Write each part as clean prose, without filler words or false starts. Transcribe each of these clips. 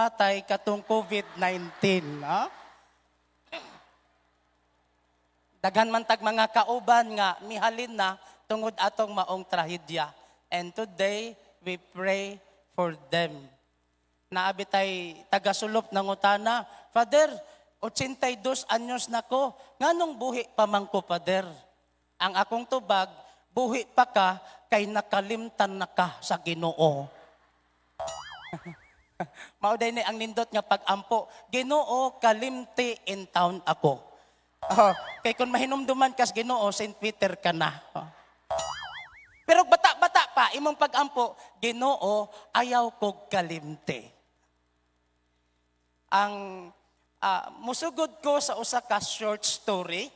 Patay katong COVID-19. Ha? Daghan man tag mga kauban nga mihalin na tungod atong maong trahedya. And today, we pray for them. Naa bitay tagasulop nangutana, "Father, 82 anyos na ko, nganong buhi pa man ko, Father?" Ang akong tubag, "Buhi pa ka, kay nakalimtan na ka sa Ginoo." Mao ni ang nindot nga pag-ampo. "Ginoo, kalimti intawon ako." Oh, kay kung mahinumduman kas Ginoo, Saint Peter ka na. Oh. Pero bata-bata pa, imong pag-ampo, "Ginoo, ayaw kog kalimti." Ang musugod ko sa usa ka short story,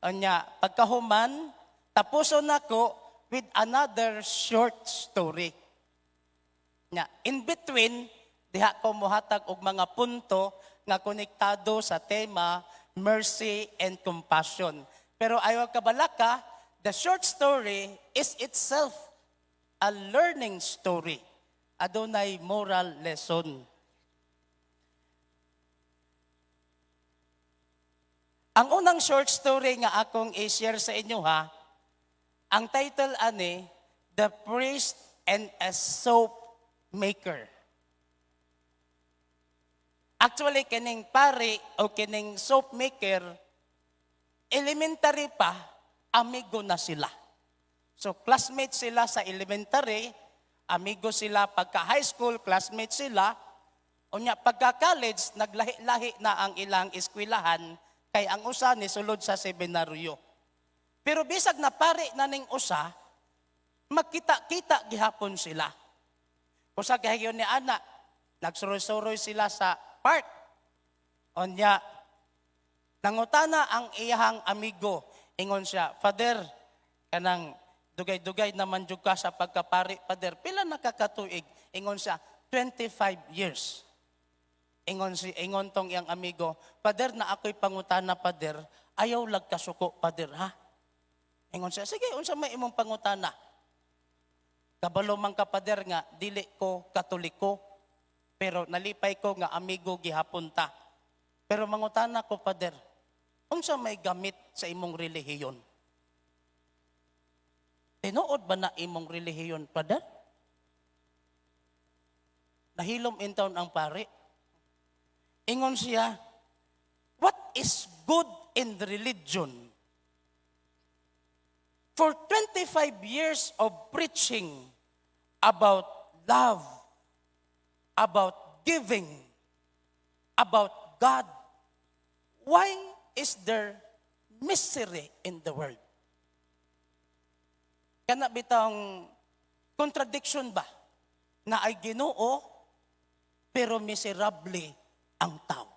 unya, pagkahuman, tapuson nako with another short story. Nya, in between, diha ko mohatag og mga punto nga konektado sa tema mercy and compassion. Pero ayaw kabalaka, the short story is itself a learning story. Adunay moral lesson. Ang unang short story nga akong i-share sa inyo ha, ang title ani, The Priest and a Soap Maker. Actually, kining pari o kining soap maker, elementary pa, amigo na sila. So, classmates sila sa elementary, amigo sila pagka high school, classmates sila. Unya, pagka college, naglahi-lahi na ang ilang eskwelahan, kay ang usa ni sulod sa seminaryo. Pero bisag na pari na ning usa, magkita-kita gihapon sila. Usa kahigayon ni ana, nagsuroy-suroy sila sa park. Unya, nangutana ang iyahang amigo. Ingon siya, "Father, kanang dugay-dugay naman jud ka sa pagkapari, Father. Pila na ka katuig?" Ingon siya, "25 years." Ingon tong iyang amigo, "Father, naa ko'y pangutana, Father, ayaw lag kasuko, Father, ha?" Ingon siya, "Sige, unsa may imong pangutana?" "Kabalo man ka, Father, nga dili ko Katoliko, pero nalipay ko nga amigo gihapon ta. Pero mangutana ko, Father, unsa may gamit sa imong relihiyon? Tinuod ba na imong relihiyon, Father?" Nahilom intawon ang pari. Ingon siya, "What is good in the religion? For 25 years of preaching about love, about giving, about God, why is there misery in the world?" Kana bitang contradiction ba? Naay Ginoo pero miserable ang tao.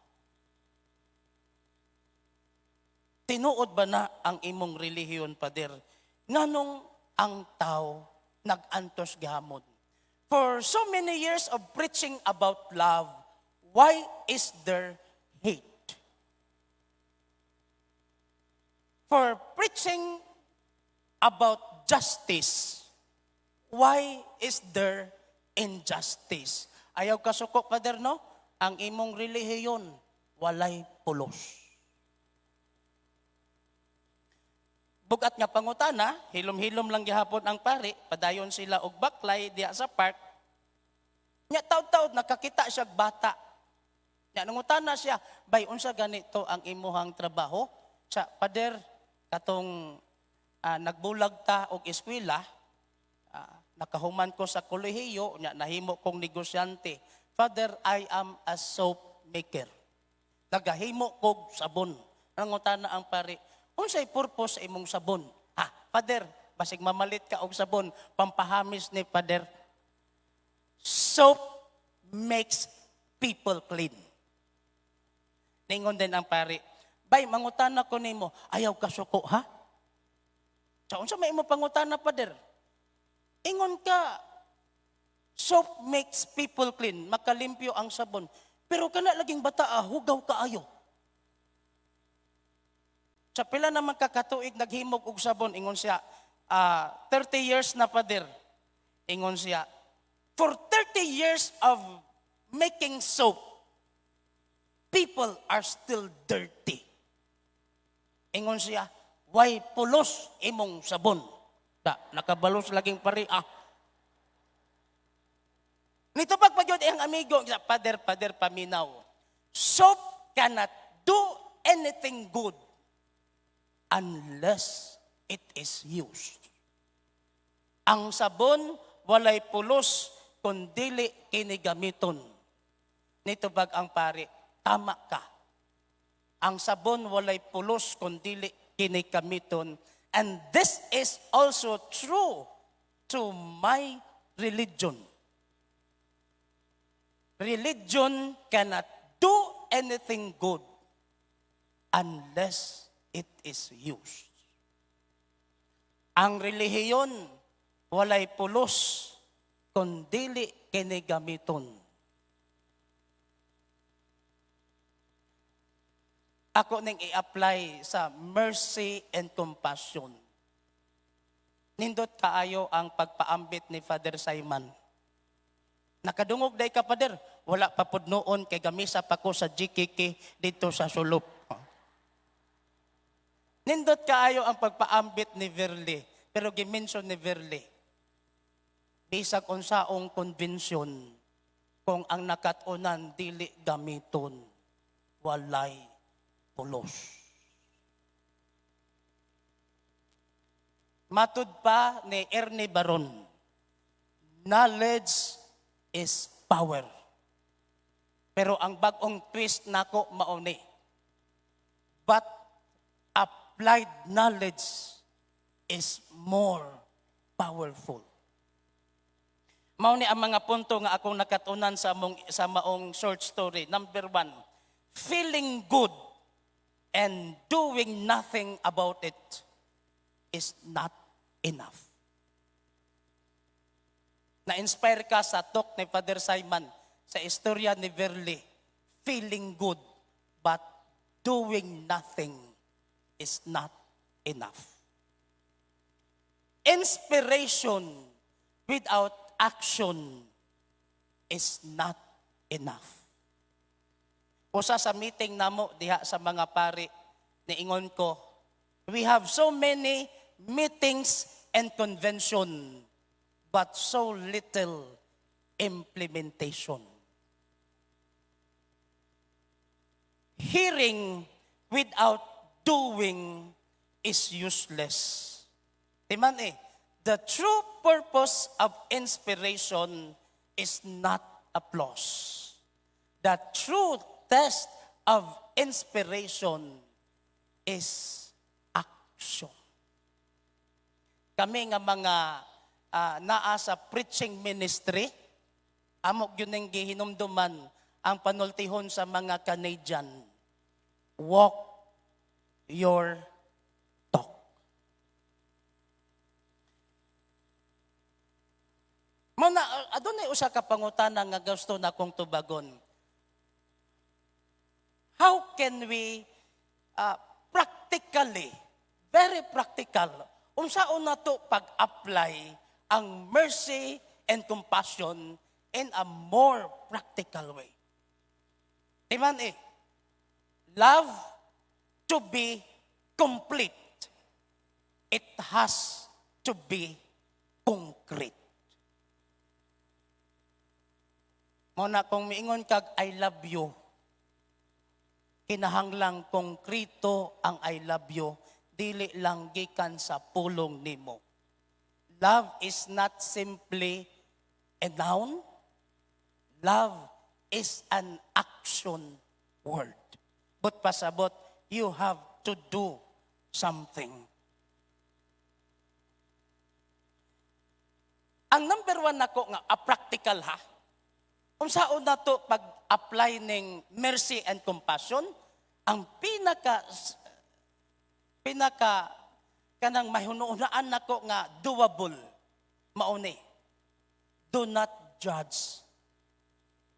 Tinuod ba na ang imong relihiyon, Pader? Nganong ang tao nag-antos gihamon? For so many years of preaching about love, why is there hate? For preaching about justice, why is there injustice? Ayaw kasuko, Pader, no? Ang imong relihiyon, walay pulos. Bugat nga pangutana, hilom-hilom lang gihapon ang pari, padayon sila og baklay diha sa park. Nya taud-taud nakakita siya bata. Nya nangutana siya, "Bay, unsa ganito ang imuhang trabaho?" Sa "Pader, katong nagbulag ta og eskwela, nakahuman ko sa kolehiyo, nya nahimo kong negosyante. Father, I am a soap maker. Nagahimo kog sabon." Nangutana ang pari, "Unsay purpose sa imong sabon?" "Ha, Father, basig mamalit ka og sabon, pampahamis ni, Father. Soap makes people clean." Ningon din ang pari, "Bay, mangutana ko nimo, ayaw ka suko, ha? Sa unsa may imo pangutana, Father?" "Ingon ka, soap makes people clean, makalimpyo ang sabon. Pero kana laging bata, hugaw kaayo. Sa pila naman kakatuig naghimog og sabon?" Ingon siya, "30 years na, Father." Ingon siya, "For 30 years of making soap, people are still dirty. Ingon siya, "Way pulos imong sabon." Da, nakabalos laging pari ah. Nitubag pa gyud ang amigo, sa "Father, Father, paminaw. Soap cannot do anything good unless it is used." Ang sabon walay pulos kung dili kini gamiton. Nitubag ang pari, "Tama ka. Ang sabon walay pulos kung dili kini gamiton. And this is also true to my religion. Religion cannot do anything good unless it is used." Ang relihiyon walay pulos kung dili kini gamiton. Ako ning i-apply sa mercy and compassion. Nindot kaayo ang pagpaambit ni Father Simon. Nakadungog day ka, Father? Wala pa pud noon kay gamisa pa ko sa GKK dito sa Sulop. Nindot kaayo ang pagpaambit ni Verly, pero gimension ni Verly, bisag unsaong convention, kung ang nakat-unan dili gamiton, walay pulos. Matud pa ni Ernie Baron, knowledge is power. Pero ang bag-ong twist nako mauni, but applied knowledge is more powerful. Mao ni ang mga punto nga akong nakatunan sa maong short story. Number 1, feeling good and doing nothing about it is not enough. Na-inspire ka sa talk ni Father Simon, sa istorya ni Verly, feeling good but doing nothing is not enough. Inspiration without action is not enough. Usa sa meeting namo diha sa mga pari, niingon ko, "We have so many meetings and convention, but so little implementation." Hearing without doing is useless. Timan eh, the true purpose of inspiration is not applause. The true test of inspiration is action. Kami nga mga naa sa preaching ministry, amo gyud ning gihinumduman ang panultihon sa mga Canadian. "Walk your talk." Mao na adunay usa ka pangutana nga gusto na kong tubagon. How can we practically, very practical, unsaon nato pag-apply ang mercy and compassion in a more practical way? Timan eh, love to be complete, it has to be concrete. Mao na kung miingon kag "I love you," kinahanglang konkreto ang "I love you," dili lang gikan sa pulong nimo. Love is not simply a noun. Love is an action word. But pasabot, you have to do something. Ang number 1 nako nga, a practical ha. Unsaon na to pag-apply ning mercy and compassion, ang pinaka kanang mahinuunaan nako nga doable mauni: do not judge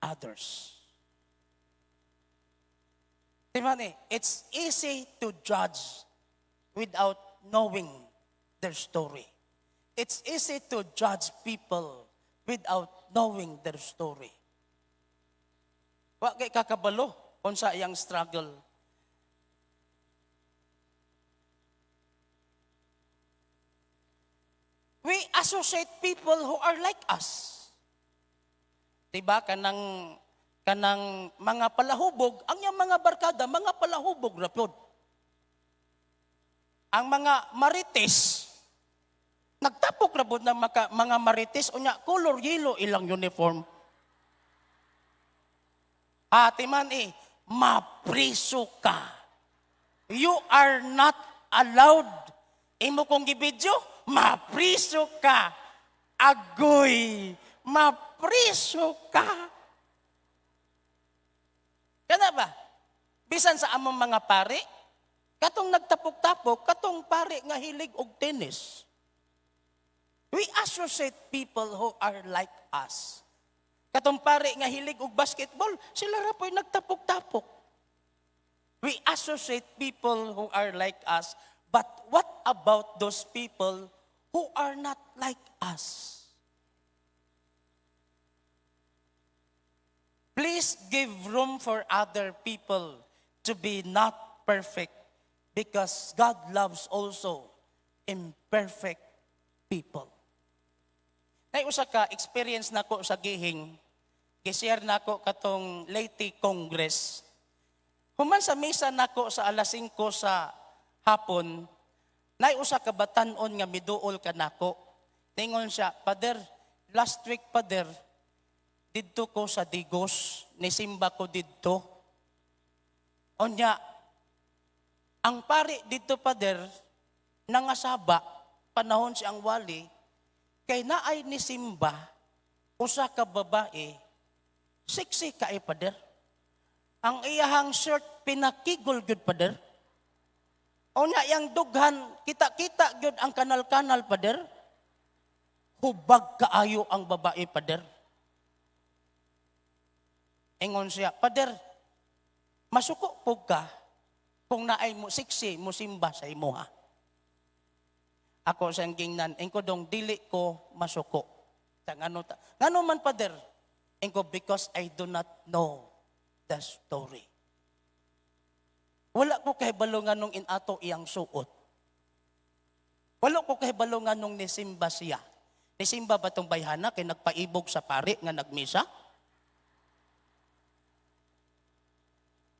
others. Timan eh, it's easy to judge without knowing their story. It's easy to judge people without knowing their story. Wa kay kakabalo unsa iyang struggle. We associate people who are like us. Diba kanang kanang mga palahubog, ang iyang mga barkada, mga palahubog ra pod. Ang mga marites, nagtapok ra pod ng mga marites, unya color yellow ilang uniform. Ate man eh, mapriso ka. You are not allowed. Imo kong gibidyo, mapriso ka. Agoy, mapriso ka. Kana ba? Bisan sa among mga pari, katong nagtapok-tapok, katong pari nga hilig og tennis. We associate people who are like us. Katong pari nga hilig og basketball, sila ra po'y nagtapok-tapok. We associate people who are like us, but what about those people who are not like us? Please give room for other people to be not perfect because God loves also imperfect people. Nay usa ka experience nako sa gihing, gi-share nako katong Leyte Congress. Human sa misa nako sa alas 5 sa hapon, nay usa ka batan-on nga miduol kanako. Ningon siya, "Father, last week, Father, didto ko sa Digos, nisimba ko didto. Unya, ang pari didto, Father, nangasaba, panahon siyang wali, kay naay nisimba, usa ka babae, sexy kay, Father. Ang iyahang shirt pinakigol gyud, Father. Unya yang dughan, kita-kita gyud ang kanal-kanal, Father. Hubag kaayo ang babae, Father. Ingon siya, 'Father, masuko po ka kung naay mo sexy mo simba sa imuha.' Ako siyang gingnan, ingko dong dili ko masuko. Ta ngano ta? Ngano man, Father?" Ingko, "Because I do not know the story. Wala ko kahibalo nganong inato iyang suot. Wala ko kahibalo nganong nisimba siya. Nisimba ba tong bayhana kay nagpaibog sa pari nga nagmisa?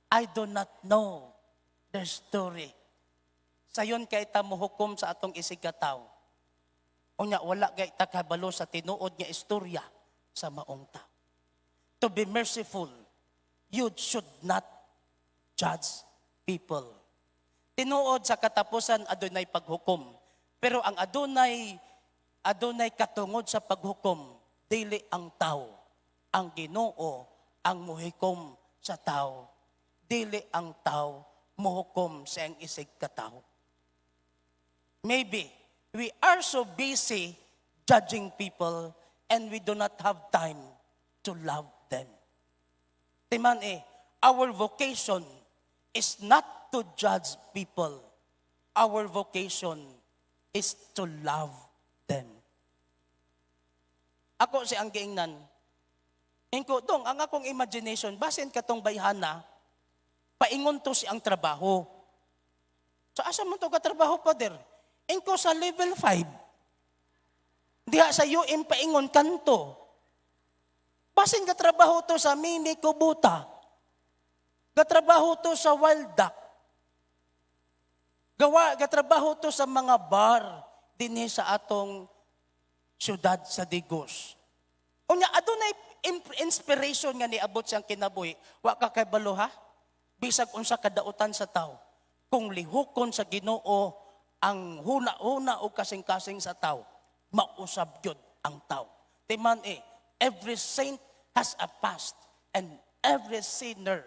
I do not know the story." Sayon kay ta mohukom sa atong isigkatawo. Unya wala kay ta kabalo sa tinuod nga istorya sa maong tao. To be merciful, you should not judge people. Tinuod sa katapusan adunay paghukom. Pero ang adunay adunay katungod sa paghukom, dili ang tao. Ang Ginoo ang muhikom sa tao. Dili ang tao muhukom sa iyang isig katawo. Maybe we are so busy judging people and we do not have time to love them. Timan eh, our vocation is not to judge people. Our vocation is to love them. Ako si ang giingnan. Ingko, dong, ang akong imagination, basin katong bayhana, paingon to si ang trabaho. So asa man to katrabaho, Father? Ingko sa level 5. Diha sa UM paingon kanto. Basin katrabaho to sa Mini Kubota. Katrabaho to sa Wild Duck. Gawa, katrabaho to sa mga bar dinhi sa atong syudad sa Digos. Unya adunay inspiration nga niabot siyang kinabuhi. Wa ka kabalo ha? Bisag unsa kadautan sa tao, kung lihukon sa Ginoo ang huna-huna o kasing-kasing sa tao, mausab gyud ang tao. Timan eh, every saint has a past and every sinner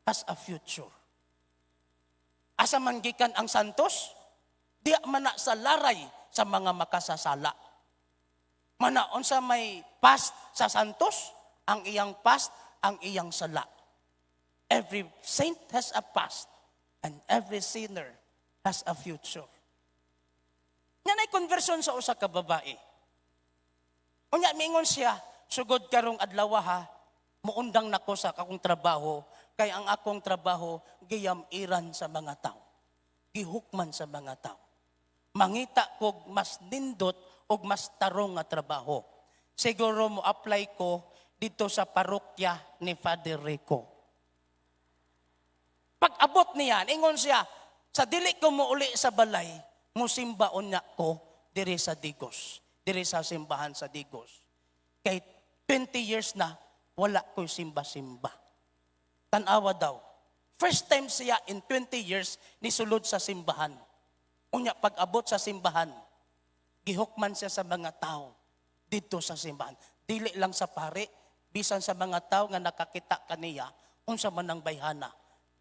has a future. Asa man gikan ang santos? Di man na sa laray sa mga makasasala. Mana unsa may past sa santos, ang iyang past, ang iyang sala. Every saint has a past and every sinner has a future. Nga nay conversion sa usa ka babae. Unya mingon siya, "Sugod karong adlaw ha, Muundang nako sa akong trabaho kay ang akong trabaho giyam-iran sa mga tao. Gihukman sa mga tao. Mangita kog mas nindot og mas tarong nga trabaho. Siguro mo apply ko dito sa parokya ni Father Rico." Pag abot niya, ingon siya, "Sa dili ko mo uli sa balay, musimba unya ko diri sa Digos, diri sa simbahan sa Digos. Kay 20 years na, wala ko'y simba-simba." Tanawa daw. First time siya in 20 years nisulod sa simbahan. Unya pag abot sa simbahan, gihukman siya sa mga tao dito sa simbahan. Dili lang sa pare, bisan sa mga tao nga nakakita kaniya, unsa man ang bayhana.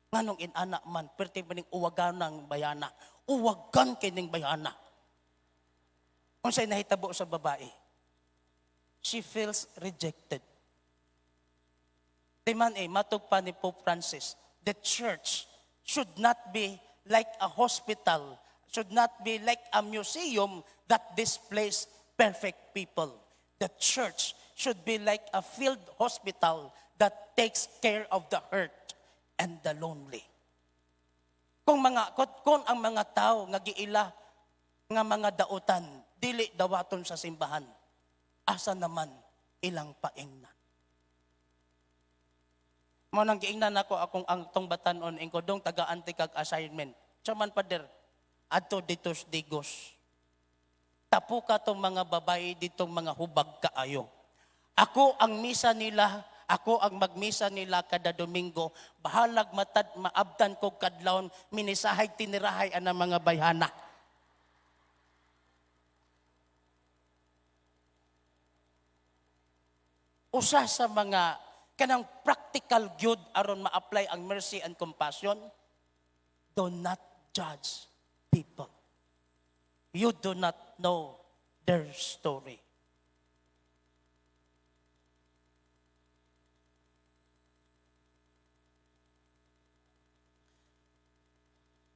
Nganong inana man, perti man ning uwagan ng bayana. Uwagan kining bayhana. Unsay nahitabo sa babae? She feels rejected. Di man eh, matug pa ni Pope Francis, the church should not be like a hospital, should not be like a museum that displays perfect people. The church should be like a field hospital that takes care of the hurt and the lonely. Kung ang mga tao nga giila nga mga dautan dili dawaton sa simbahan, asa naman ilang paingnan? Mao nang giingnan nako akong ang tong batanon, ingko, "Dong, tagaan kag assignment." "Sa man, Pader?" "Adto dito sa Digos. Tapuka tong mga babae ditong mga hubag kaayo. Ako ang misa nila, ako ang magmisa nila kada Domingo. Bahalag matad maabtan ko kadlawon, minisahay tinirahay ang mga bayhana." Usa sa mga kanang practical gyud aron ma-apply ang mercy and compassion, do not judge people. You do not know their story.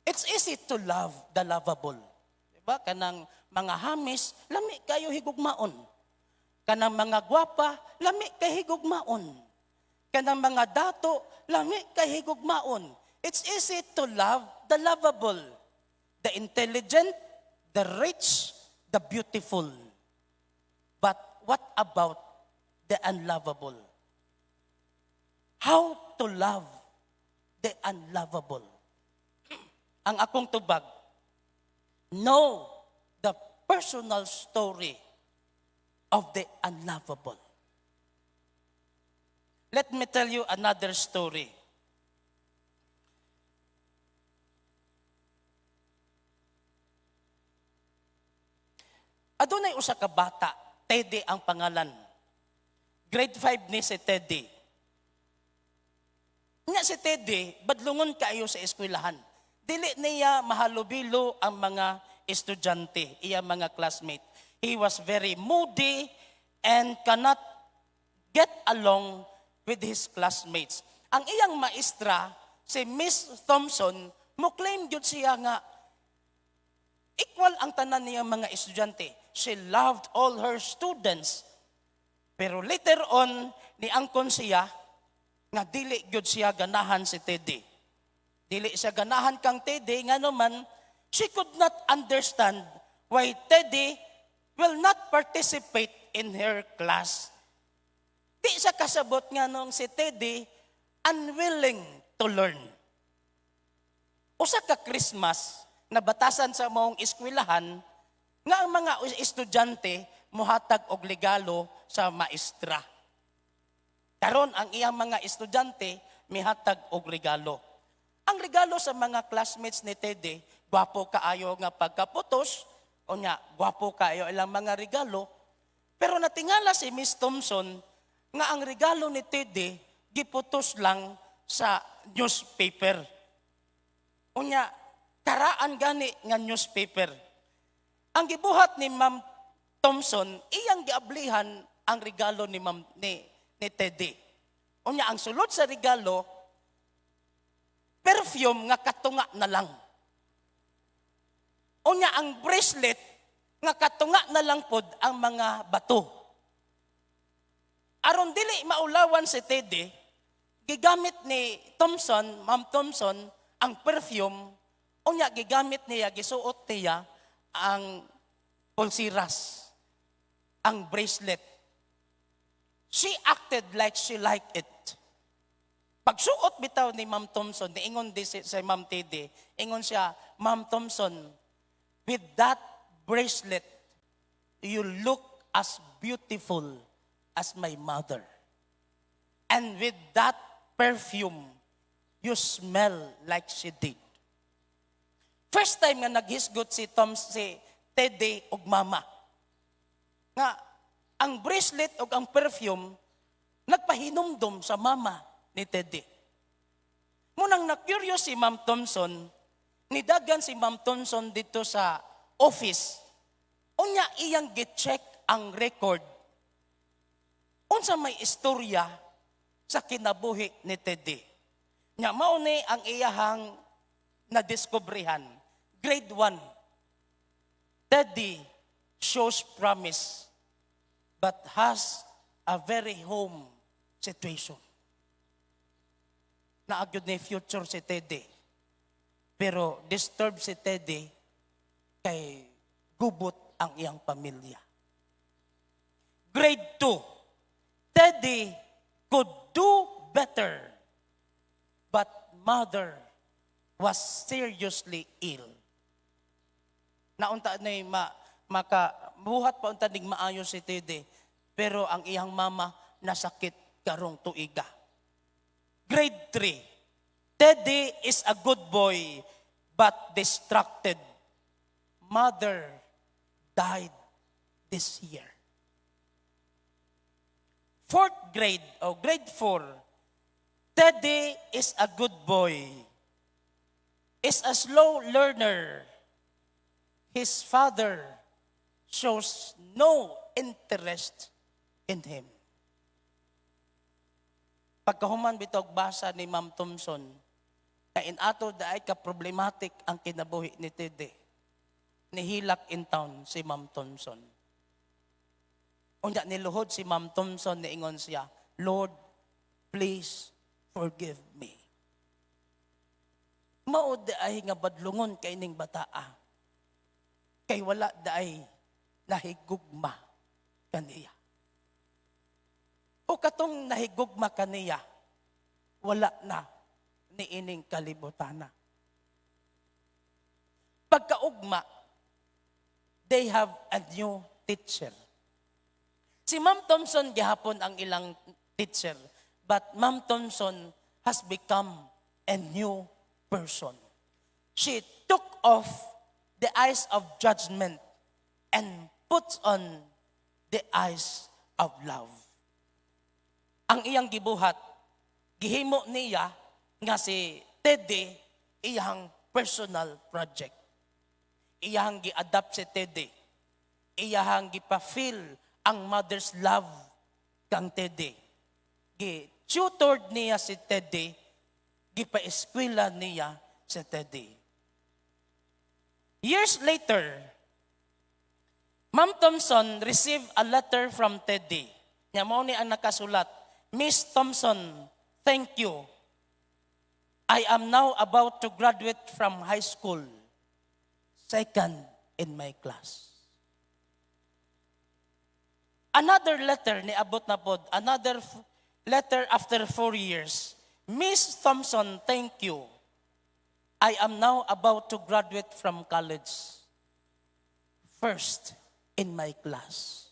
It's easy to love the lovable. Diba? Kanang mga hamis, lami kayo higugmaon. Kanang mga gwapa, lami kay higugmaon. Kanang mga dato, lami kay higugmaon. It's easy to love the lovable, the intelligent, the rich, the beautiful. But what about the unlovable? How to love the unlovable? Ang akong tubag, know the personal story of the unlovable. Let me tell you another story. Adunay usa ka bata, Teddy ang pangalan. Grade 5 ni si Teddy. Nga si Teddy, badlungon kaayo sa eskwelahan. Dili niya mahalubilo ang mga estudyante, iya mga classmate. He was very moody and cannot get along with his classmates. Ang iyang maestra, si Miss Thompson, mo claim gyud siya nga equal ang tanan niya mga estudyante. She loved all her students. Pero later on, niangkon siya nga dili gyud siya ganahan si Teddy. Dili siya ganahan kang Teddy nga naman she could not understand why Teddy will not participate in her class. Di siya kasabot nga nung si Teddy unwilling to learn. Usa ka Christmas, nabatasan sa maong eskwelahan nga ang mga estudyante muhatag og regalo sa maestra. Karon ang iyang mga estudyante mihatag og regalo. Ang regalo sa mga classmates ni Teddy, gwapo kaayo nga pagkaputos, o nya, gwapo kaayo ilang mga regalo. Pero natingala si Miss Thompson nga ang regalo ni Teddy giputos lang sa newspaper. Unya, karaan gani nga newspaper. Ang gibuhat ni Ma'am Thompson, iyang giablihan ang regalo ni Ma'am ni Teddy. Unya, ang sulod sa regalo, perfume nga katunga na lang. Unya, ang bracelet nga katunga na lang pod ang mga bato. Aron dili maulawan si Teddy, gigamit ni Thompson, Ma'am Thompson, ang perfume, unya gigamit niya, gisuot niya ang pulsiras, ang bracelet. She acted like she liked it. Pagsuot bitaw ni Ma'am Thompson, niingon di si Ma'am Teddy, ingon siya, "Ma'am Thompson, with that bracelet, you look as beautiful as my mother. And with that perfume, you smell like she did." First time nga naghisgot si Tom, si Teddy og mama. Nga ang bracelet og ang perfume nagpahinumdum sa mama ni Teddy. Mao nang na-curious si Ma'am Thompson, nidagan si Ma'am Thompson dito sa office. Unya iyang gi-check ang record. Unsa may istorya sa kinabuhi ni Teddy. Nya mao ni ang iyahang nadiskobrehan. Grade 1. Teddy shows promise but has a very home situation. Naa gyud ni future si Teddy. Pero disturb si Teddy kay gubot ang iyang pamilya. Grade 2, Teddy could do better, but mother was seriously ill. Naunta na ma, maka buhat pa unta ning maayo si Teddy, pero ang iyang mama nasakit karong tuiga. Grade 3, Teddy is a good boy but distracted. Mother died this year. Fourth grade o grade 4, Teddy is a good boy. Is a slow learner. His father shows no interest in him. Pagkahuman bitog basa ni Ma'am Thompson, na inato daay ka problematic ang kinabuhi ni Teddy. Nihilak in town si Ma'am Thompson. Unya niluhod si Ma'am Thompson, niingon siya, "Lord, please forgive me. Mao ay nga badlungon kay ning bataa. Kay wala daay nahigugma kaniya. O katong nahigugma kaniya, wala na niining kalibutana." Pagkaugma, they have a new teacher. Si Ma'am Thompson gihapon ang ilang teacher, but Ma'am Thompson has become a new person. She took off the eyes of judgment and puts on the eyes of love. Ang iyang gibuhat, gihimo niya nga si Teddy iyang personal project. Iyang gi-adapt si Teddy. Iyang gipa-feel ang mother's love kang Teddy. Gi-tutored niya si Teddy, gipa-eskwela niya si Teddy. Years later, Ma'am Thompson received a letter from Teddy. Nya mao ni ang nakasulat, "Miss Thompson, thank you. I am now about to graduate from high school, second in my class." Another letter ni abot na pod, another letter after 4 years. "Miss Thompson, thank you. I am now about to graduate from college. First in my class."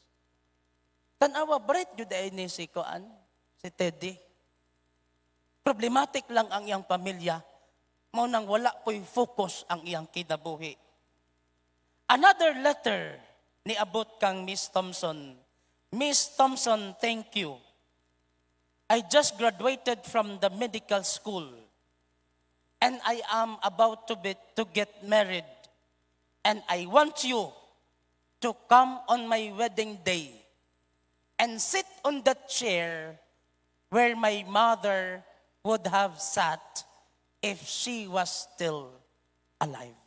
Tanawa, bright jud ay ni si Koan, si Teddy. Problematic lang ang iyang pamilya. Mao nang wala po'y focus ang iyang kinabuhi. Another letter ni abot kang Miss Thompson. "Miss Thompson, thank you. I just graduated from the medical school and I am about to get married and I want you to come on my wedding day and sit on the chair where my mother would have sat if she was still alive."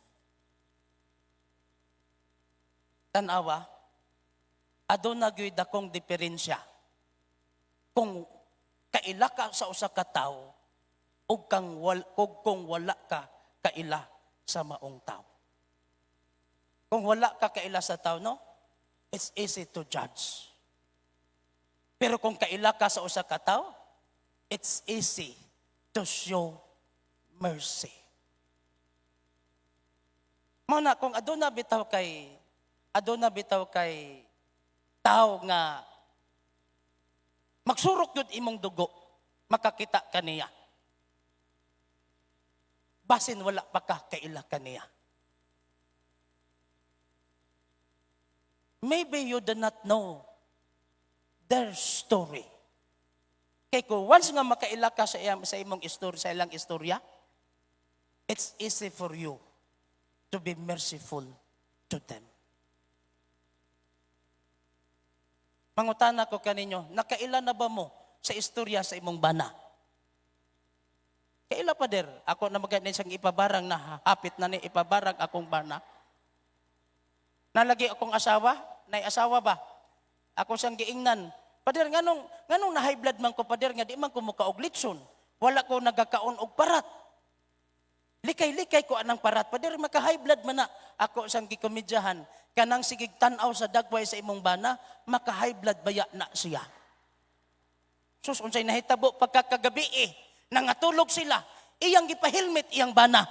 Tanawa, aduna gyud akong diferensya. Kung kaila ka sa usa ka tawo ug kang wal, ug kung wala ka kaila sa maong tao. Kung wala ka kaila sa tao, no? It's easy to judge. Pero kung kaila ka sa usa ka tawo, it's easy to show mercy. Mao na kung aduna bitaw kay tao nga magsurok gyud imong dugo, makakita kaniya. Basin wala pa ka kaila kaniya. Maybe you do not know their story. Kay kung once nga makaila ka sa imong istorya, sa ilang istorya, it's easy for you to be merciful to them. Mangutana ko kaninyo, nakaila na ba mo sa istorya sa imong bana? Kaila pa der, ako na maganda siyang ipabarang na hapit na ni ipabarang akong bana. Nalagi akong asawa, nay asawa ba? Ako siyang giingnan. Pader, nganong na high blood man ko, pader, nga di man ko mukaog litson. Wala ko nagakaon og parat. Likay-likay ko anang parat. Pader, maka high blood man na. Ako siyang gikomedyahan. Kanang sigig tan-aw sa dagway sa imong bana, maka high blood baya na siya. Sus, unsay nahitabo pagkakagabi eh. Nangatulog sila. Iyang gipahilmit iyang bana.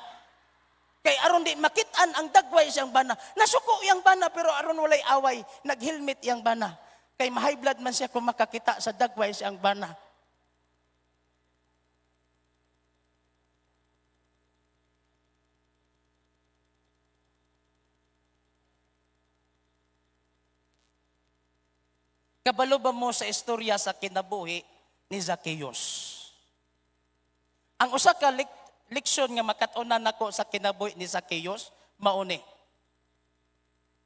Kay aron di makit-an ang dagway siyang bana. Nasuko iyang bana pero aron walay away, naghilmit iyang bana. Kay ma-high blood man siya kung makakita sa dagway siyang bana. Kabalo ba mo sa istorya sa kinabuhi ni Zacchaeus? Ang usa ka leksyon nga makat-onan nako sa kinabuhi ni Zacchaeus, mauni.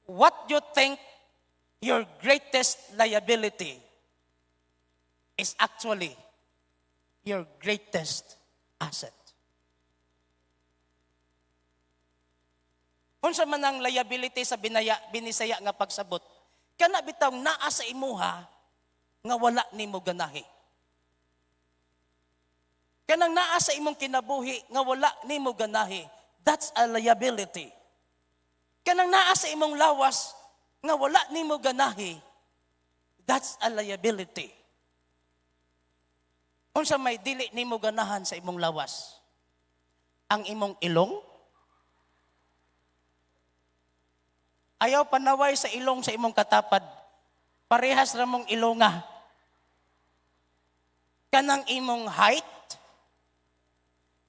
What you think your greatest liability is actually your greatest asset. Unsa man ang liability sa binisaya nga pagsabot? Kana bitaw naa sa imuha nga wala nimo ganahi. Kanang naa sa imong kinabuhi nga wala nimo ganahi, that's a liability. Kanang naa sa imong lawas nga wala nimo ganahi, that's a liability. Unsa may dili nimo ganahan sa imong lawas? Ang imong ilong? Ayaw panaway sa ilong sa imong katapad. Parehas ra mong ilonga. Kanang imong height,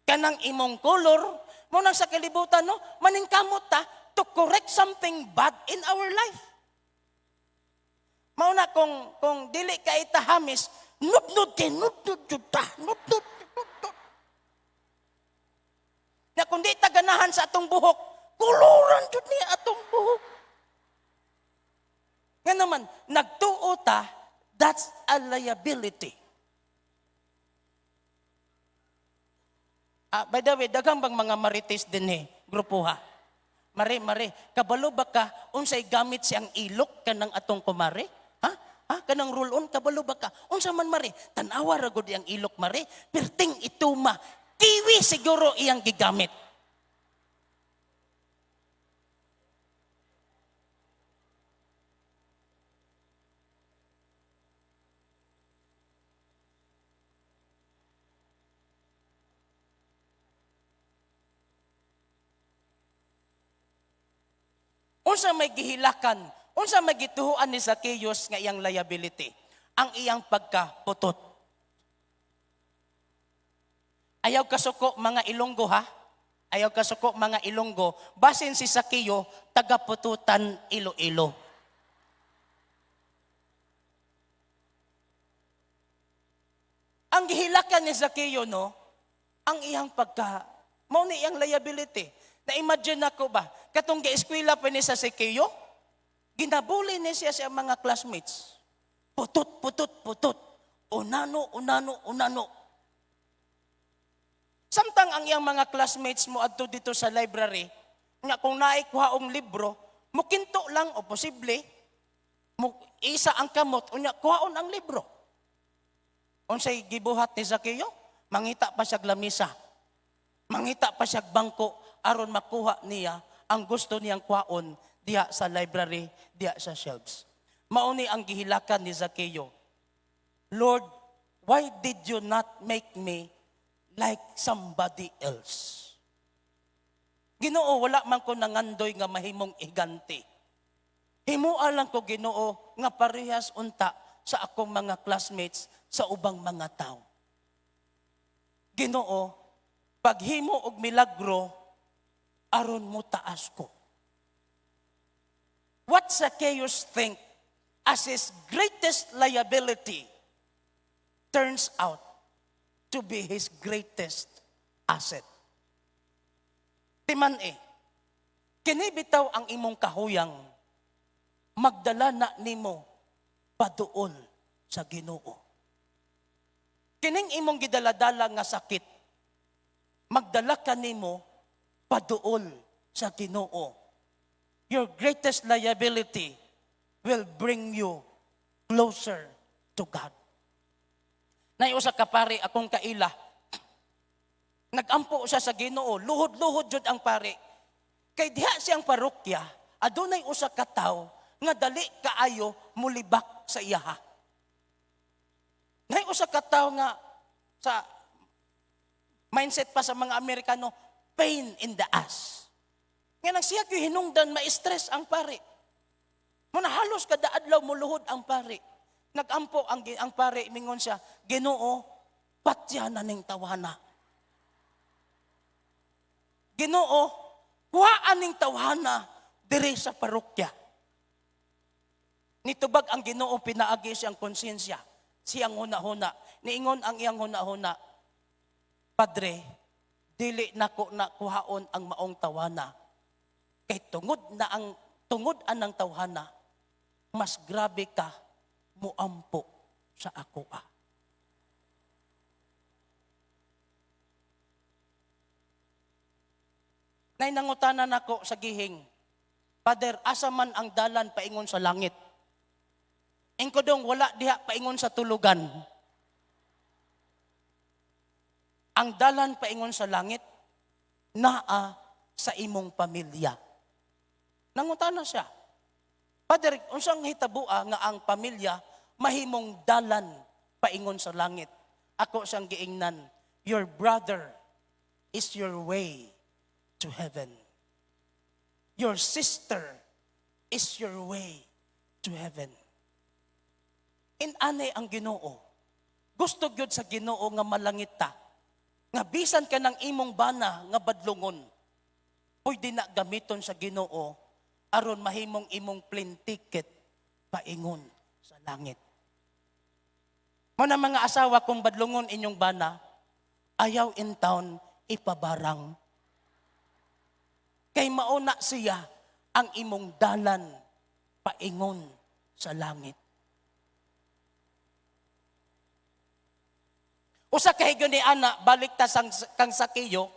kanang imong color, mo nang sa kalibutan, no, maningkamot ta to correct something bad in our life. Mao na kung dili ka itahamis, nudnud kay nudnud jud ta, nudnud, nudnud. Na kung di ta ganahan sa atong buhok, kuluran jud ni atong buhok. Nga naman, nagtuo ta, that's a liability. By the way, daghang bang mga marites din eh, grupo ha? Mare, mare, kabalo ba ka, unsay gamit siyang ilok kanang atong kumare? Ha? Ha? Kanang roll-on, kabalo ba ka? Unsa man mare, tan-awa ra gud iyang ilok mare, perting ituma, kiwi siguro iyang gigamit. Unsa may gihilakan, unsa may gituhuan ni Zacchaeus nga iyang liability? Ang iyang pagkaputot. Ayaw kasuko mga Ilonggo ha? Ayaw kasuko mga Ilonggo, basin si Zacchaeus tagapututan Iloilo. Ang gihilakan ni Zacchaeus no, ang iyang pagka, mao ni iyang liability. Na-imagine ako ba, katong gi-eskwela pa ni sa Zacchaeus, ginabuli ni siya sa mga classmates. Putot, putot, putot. Unano, unano, unano. Samtang ang iyang mga classmates mo adto dito sa library, nga kung naay kuhaong libro, mukinto lang o posible, mo isa ang kamot, unya kuhaon ang libro. Unsay gibuhat ni Zacchaeus? Mangita pa siya lamisa. Mangita pa siya bangko aron makuha niya ang gusto niyang kwaon diha sa library, diha sa shelves. Mao ni ang gihilakan ni Zacchaeus. "Lord, why did you not make me like somebody else? Ginoo, wala man ko nangandoy nga mahimong higante. Himua lang ko, Ginoo, nga parehas unta sa akong mga classmates, sa ubang mga tao. Ginoo, paghimo og milagro aron mo taas ko." What Zacchaeus think as his greatest liability turns out to be his greatest asset. Timan eh, kini bitaw ang imong kahuyang, magdala na nimo paduol sa Ginoo. Kining imong gidaladala nga sakit, magdala ka nimo paduol sa Ginoo. Your greatest liability will bring you closer to God. Nay usa ka pari akong kaila. Nagampo siya sa Ginoo, luhod-luhod jud ang pari. Kay diha siyang parokya, adunay usa ka tawo nga dali kaayo mulibak sa iyaha. Nay usa ka tawo nga sa mindset pa sa mga Amerikano, pain in the ass. Nga nang siya gyud hinungdan, ma-stress ang pari. Muna halos kada adlaw muluhod ang pari. Nagampo ang pari, mingon siya, "Ginoo, patya na ning tawhana. Ginoo, kuhaan ning tawhana diri sa parokya." Nitubag ang Ginoo pinaagi siyang konsensya, siyang huna-huna. Niingon ang iyang huna-huna, "Padre, dili nako na kuhaon ang maong tawhana. Kay tungod na ang tungod anang tawhana, mas grabe ka muampo sa ako ah." Nay nangutana nako sa gihing, "Father, asa man ang dalan paingon sa langit?" Ingko dong, "Wala diha paingon sa tulugan. Ang dalan paingon sa langit, naa sa imong pamilya." Nangutana siya, "Father, unsang hitabua nga ang pamilya mahimong dalan paingon sa langit?" Ako siyang giingnan, "Your brother is your way to heaven. Your sister is your way to heaven." Inanay ang Ginoo. Gusto gyud sa Ginoo nga malangit ta. Nga bisan ka ng imong bana nga badlungon, pwede na gamiton sa Ginoo aron mahimong imong plane ticket paingon sa langit. Muna mga asawa, kung badlungon inyong bana, ayaw in town ipabarang. Kay mauna siya ang imong dalan paingon sa langit. Usa ka higayon ni ana, balik ta sang, kang Sakeo,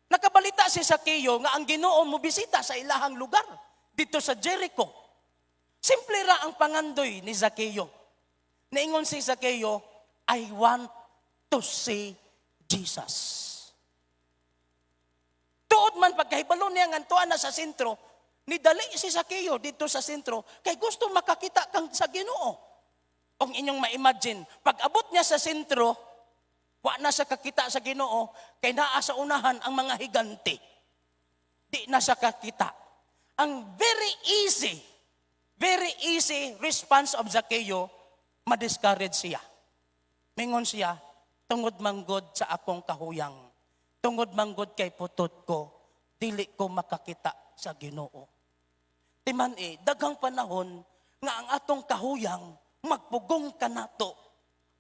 nakabalita si Sakeo nga ang Ginoo mo bisita sa ilahang lugar dito sa Jericho. Simple ra ang pangandoy ni Zakeo. Niingon si Zakeo, "I want to see Jesus." Tuod man pagkahibalo niya nga antuan na sa sentro, nidali si Zakeo dito sa sentro kay gusto makakita kang sa Ginoo. Ang inyong ma-imagine, pag abot niya sa sentro, wa na siya kakita sa Ginoo kay naa sa unahan ang mga higante. Di na siya kakita. Ang very easy response of Zacchaeus, ma-discourage siya. Mingon siya, "Tungod manggod sa akong kahuyang, tungod manggod kay putot ko, dili ko makakita sa Ginoo." Timan eh, daghang panahon nga ang atong kahuyang magpugong kanato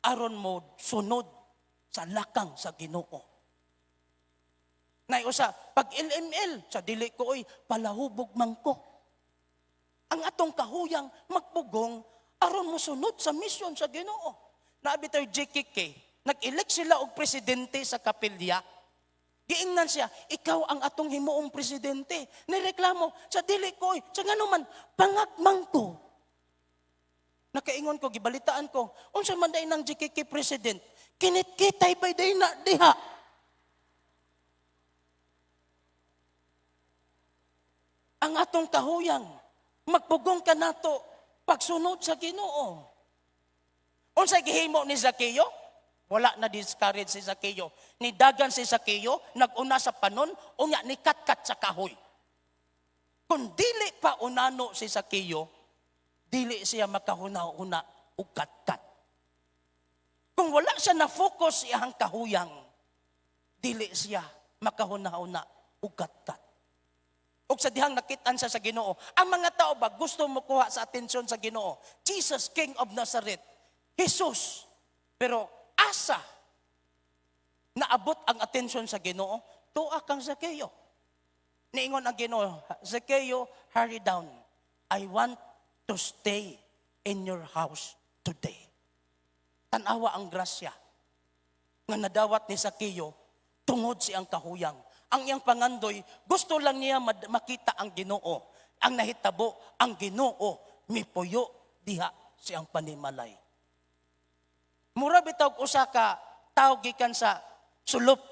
aron mo sunod sa lakang sa Ginoo. Nay usa, pag LML, sa dili ko oy, palahubog man ko. Ang atong kahuyang magpugong aron mo sunod sa misyon sa Ginoo. Naabi tayo JKK, nag-elect sila og presidente sa kapilya. Giingnan siya, "Ikaw ang atong himuong presidente." Nireklamo, "Sa dili ko oy, sa ngano man, pangagmang ko." Nakaingon ko, gibalitaan ko, unsa man day nang GKK president, kinitkitay bay day na diha. Ang atong kahuyang, magpugong ka nato pagsunod sa Ginoo. Unsay gihimo ni Zacchaeo? Wala na discourage si Zacchaeo. Nidagan si Zacchaeo, nag-una sa panon, unya nikatkat sa kahoy. Kung dili pa unano si Zacchaeo, dili siya makahuna-huna og katkat. Kung wala siya na-focus iyang kahuyang, dili siya makahuna-huna og katkat. Og sa dihang nakitaan siya sa Ginoo. Ang mga tao ba gusto mo kuha sa atensyon sa Ginoo? Jesus, King of Nazareth. Jesus. Pero asa naabot ang atensyon sa Ginoo? Tua kang Zacchaeo. Niingon ang Ginoo, "Zacchaeo, hurry down. I want to stay in your house today." Tanawa ang grasya nga nadawat ni Zacchaeo tungod siyang kahuyang. Ang iyang pangandoy, gusto lang niya makita ang Ginoo. Ang nahitabo, ang Ginoo mipuyo diha siyang panimalay. Mura bitaw usa ka tawo gikan sa sulop.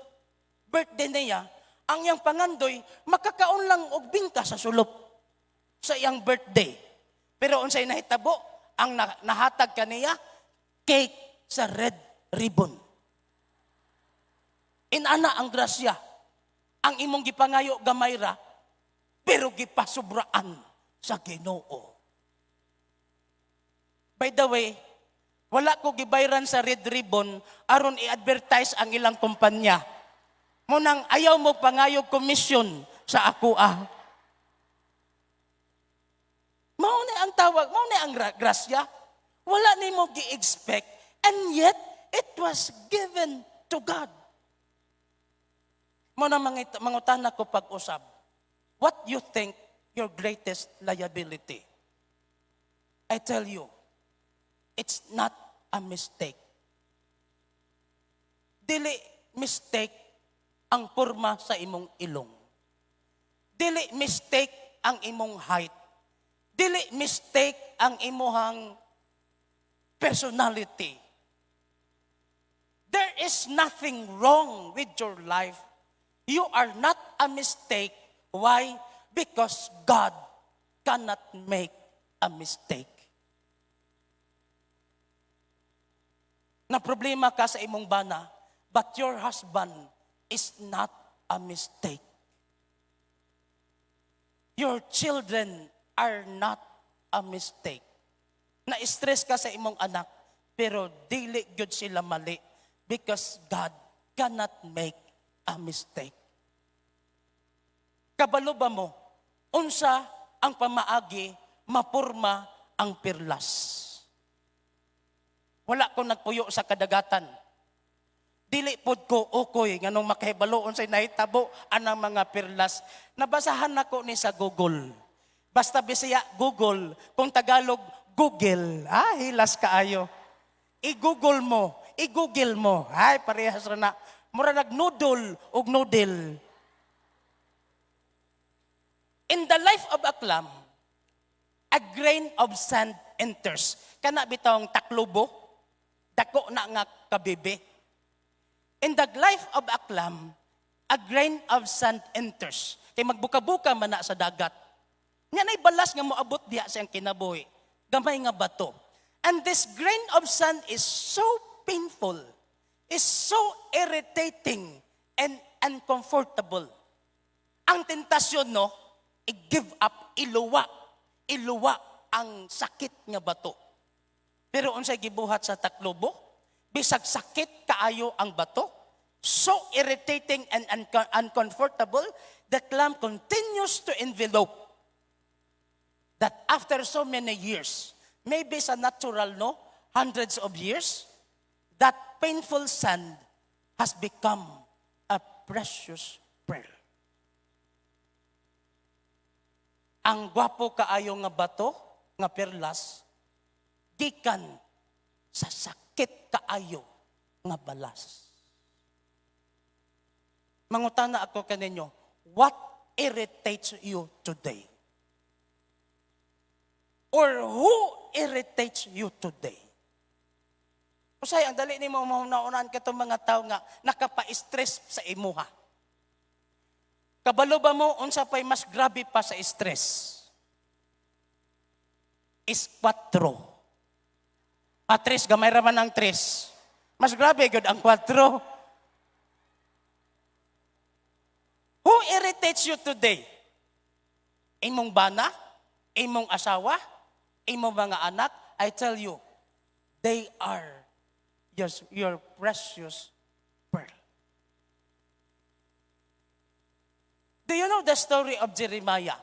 Birthday niya, ang iyang pangandoy, makakaon lang og bingka sa sulop sa iyang birthday. Pero unsay nahitabo, ang nahatag kaniya, cake sa Red Ribbon. Inana ang grasya. Ang imong gipangayo gamay ra, pero gipasubraan sa Ginoo. By the way, wala ko gibayran sa Red Ribbon aron i-advertise ang ilang kumpanya. Munang ayaw mo pangayo komisyon sa ako ah. Mao ni ang tawag, mao ni ang grasya. Wala nimo gi-expect and yet it was given to God. Mao na mangutana ko pag-usab. What you think your greatest liability? I tell you, it's not a mistake. Dili mistake ang porma sa imong ilong. Dili mistake ang imong height. Dili mistake ang imuhang personality. There is nothing wrong with your life. You are not a mistake. Why? Because God cannot make a mistake. Na problema ka sa imong bana, but your husband is not a mistake. Your children are not a mistake. Na-stress ka sa imong anak, pero dili gyud sila mali because God cannot make a mistake. Kabalo ba mo, unsa ang pamaagi mapurma ang perlas? Wala ko nagpuyo sa kadagatan. Dili pod ko ukoy nganong makahibalo unsay nahitabo anang mga perlas. Nabasahan nako ni sa Google. Basta Bisaya, Google. Kung Tagalog, Google. Ah, hilas kaayo. I-Google mo, i-Google mo. Ay, parehas ra na. Mura nag-noodle og noodle. In the life of a clam, a grain of sand enters. Kana bitawng taklubo, dako na nga kabibi. In the life of a clam, a grain of sand enters. Kay magbuka-buka man na sa dagat. Nya nay balas nga moabot diha sa iyang kinabuhi. Gamay nga bato. And this grain of sand is so painful, is so irritating and uncomfortable. Ang tentasyon, no, i-give up, iluwa, iluwa ang sakit nga bato. Pero unsay gibuhat sa taklobo? Bisag sakit kaayo ang bato, so irritating and uncomfortable, the clam continues to envelope. That after so many years, maybe sa natural, no, hundreds of years, that painful sand has become a precious pearl. Ang gwapo kaayo nga bato, nga perlas, gikan sa sakit kaayo nga balas. Mangutana ako kaninyo, what irritates you today? Or who irritates you today? Usay, ang dali nimo mahuna-unaan katong mga tao nga nakapa-stress sa imuha. Kabalo ba mo unsa pay mas grabe pa sa stress? Is kwatro. Ah, tres, gamay ra man ang tres. Mas grabe gud ang kwatro. Who irritates you today? Imong bana? Imong asawa? Imong mga anak? I tell you, they are just your precious pearl. Do you know the story of Jeremiah?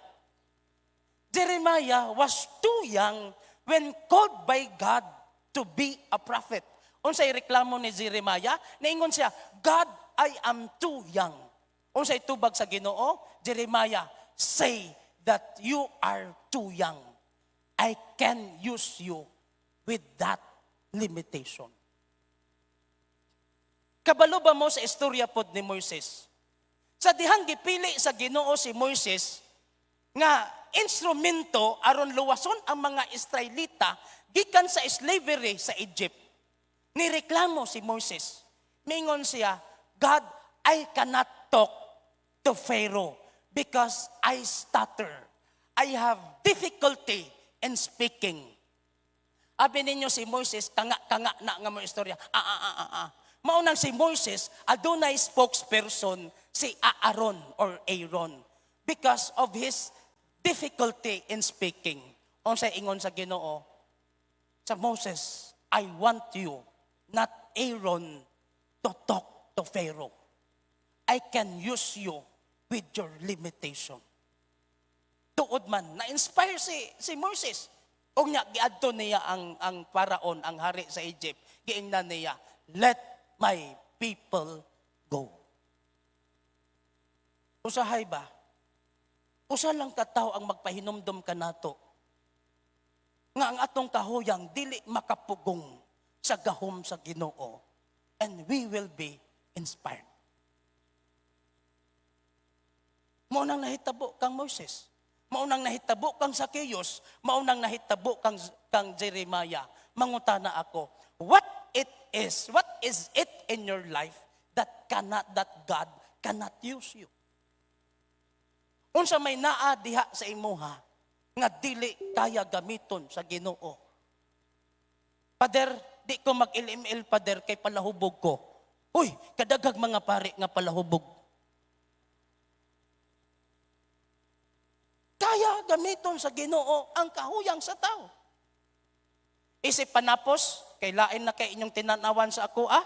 Jeremiah was too young when called by God to be a prophet. Unsay reklamo ni Jeremiah? Niingon siya, "God, I am too young." Unsay tubag sa Ginoo? "Jeremiah, say that you are too young. I can use you with that limitation." Kabalo ba mo sa istorya pod ni Moises? Sa dihang gipili sa Ginoo si Moises nga instrumento aron luwason ang mga Israelita gikan sa slavery sa Egypt. Nireklamo si Moises. Mingon siya, "God, I cannot talk to Pharaoh because I stutter. I have difficulty in speaking." Abi ninyo si Moises, kanga-kanga na nga mo istorya. Ah, ah, ah, ah, ah. Maunang si Moises, adunay spokesperson si Aaron or Aaron because of his difficulty in speaking. Unsay ingon sa Ginoo? Sa Moses, "I want you, not Aaron, to talk to Pharaoh. I can use you with your limitation." Tuod man, na-inspire si Moses. Og nya, giadto niya ang paraon, ang hari sa Egypt. Giingnan niya, "Let my people go." Usahay ba? Usa lang katawo ang magpahinumdom kanato nga ang atong kahuyang dili makapugong sa gahom sa Ginoo, and we will be inspired. Mao nang nahitabo kang Moses. Mao nang nahitabo kang Zacchaeus, mao nang nahitabo kang Jeremiah. Mangutana ako, what is it in your life that God cannot use you? Unsa may naa diha sa imuha nga dili kaya gamiton sa Ginoo? "Pader, di ko mag-LML, pader, kay palahubog ko." Uy, kadagag mga pare nga palahubog. Kaya gamiton sa Ginoo ang kahuyang sa tao. Isip panapos, kay lain na kay inyong tinanawan sa ako, ah.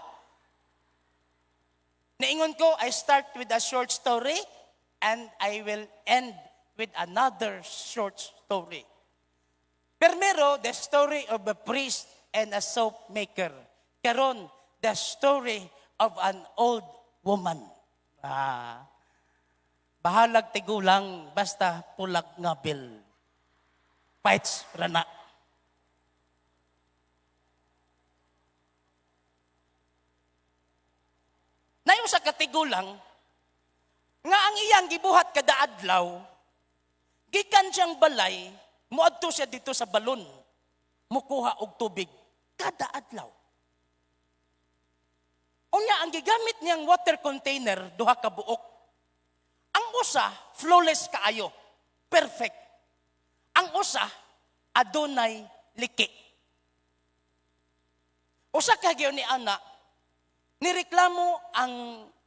Niingon ko, I start with a short story and I will end with another short story. Primero, the story of a priest and a soap maker. Karon, the story of an old woman. Bahalag tigulang, basta pulag nga bill. Fights rana. Nayo sa katigulang, nga ang iyang gibuhat kada adlaw, gikan siyang balay, muadto siya dito sa balon, mukuha og tubig kada adlaw. Unya, ang gigamit niyang water container, duha ka buok. Ang usa, flawless kaayo, perfect. Ang usa, adunay liki. Usa ka gyud ni ana, nireklamo ang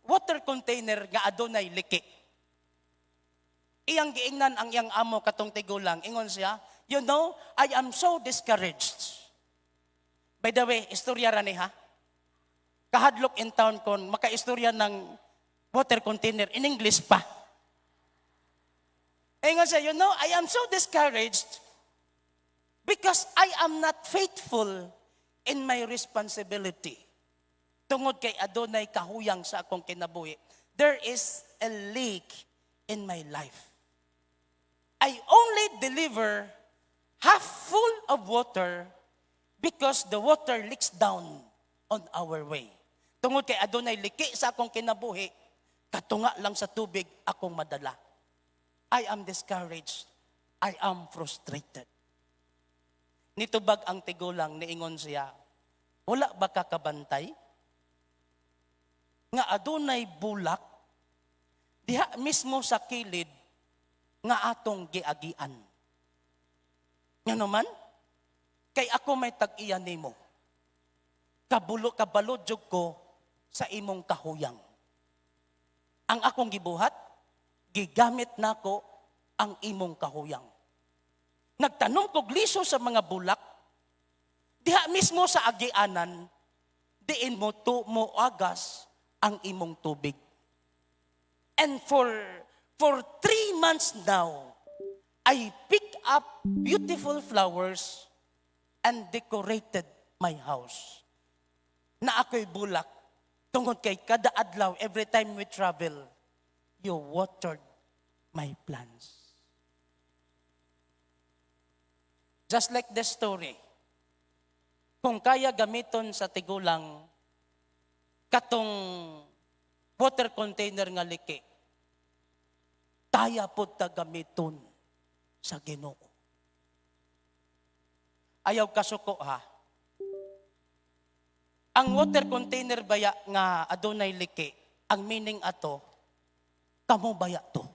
water container nga adunay liki. Iyang giingnan ang iyang amo katong tigulang. Ingon siya, "You know, I am so discouraged." By the way, istorya ra ni ha. Kahadlok in town kon makaistorya ng water container in English pa. Ingon siya, "You know, I am so discouraged because I am not faithful in my responsibility. Tungod kay adunay kahuyang sa akong kinabuhi. There is a leak in my life. I only deliver half full of water because the water leaks down on our way. Tungod kay adunay liki sa akong kinabuhi, katunga lang sa tubig akong madala. I am discouraged. I am frustrated." Nitubag ang tigulang, niingon siya, "Wala ba ka kabantay nga adunay bulak diha mismo sa kilid nga atong giagian? Nga naman, kay ako may tag-iya nimo. Kabulo kabalo jud ko sa imong kahuyang. Ang akong gibuhat, gigamit nako ang imong kahuyang. Nagtanom kog liso sa mga bulak, diha mismo sa agianan, diin mo to mo agas ang imong tubig. And for 3 months now, I pick up beautiful flowers and decorated my house. Naa ko'y bulak, tungod kay kada adlaw, every time we travel, you watered my plants." Just like the story, kung kaya gamiton sa tigulang katong water container nga liki, kaya pod ta gamiton sa Ginoo. Ayaw kasuko ha. Ang water container baya nga adunay liki, ang meaning ato, kamo baya to.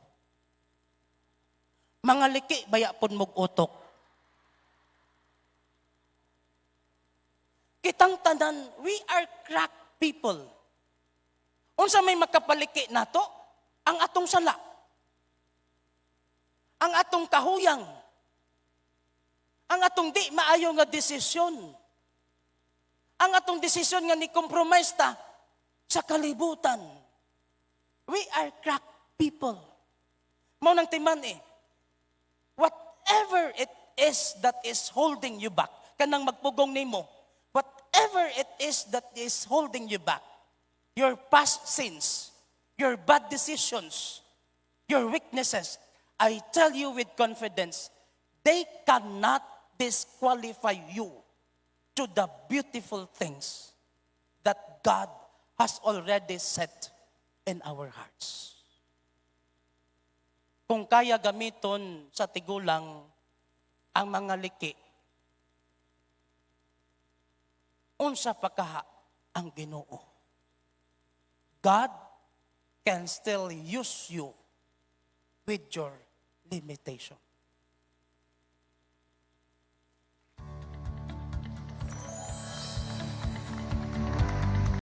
Mga liki baya pud mog utok. Kitang tanan, we are crack people. Unsa may makapaliki nato? Ang atong sala. Ang atong kahuyang. Ang atong di maayo nga desisyon. Ang atong desisyon nga ni compromise ta sa kalibutan. We are crack people. Mao nang timan eh. Whatever it is that is holding you back, kanang magpugong nimo, whatever it is that is holding you back, your past sins, your bad decisions, your weaknesses, I tell you with confidence, they cannot disqualify you to the beautiful things that God has already set in our hearts. Kung kaya gamiton sa tigulang ang mga liki, unsa pa kaha ang Ginoo? God can still use you with your limitation.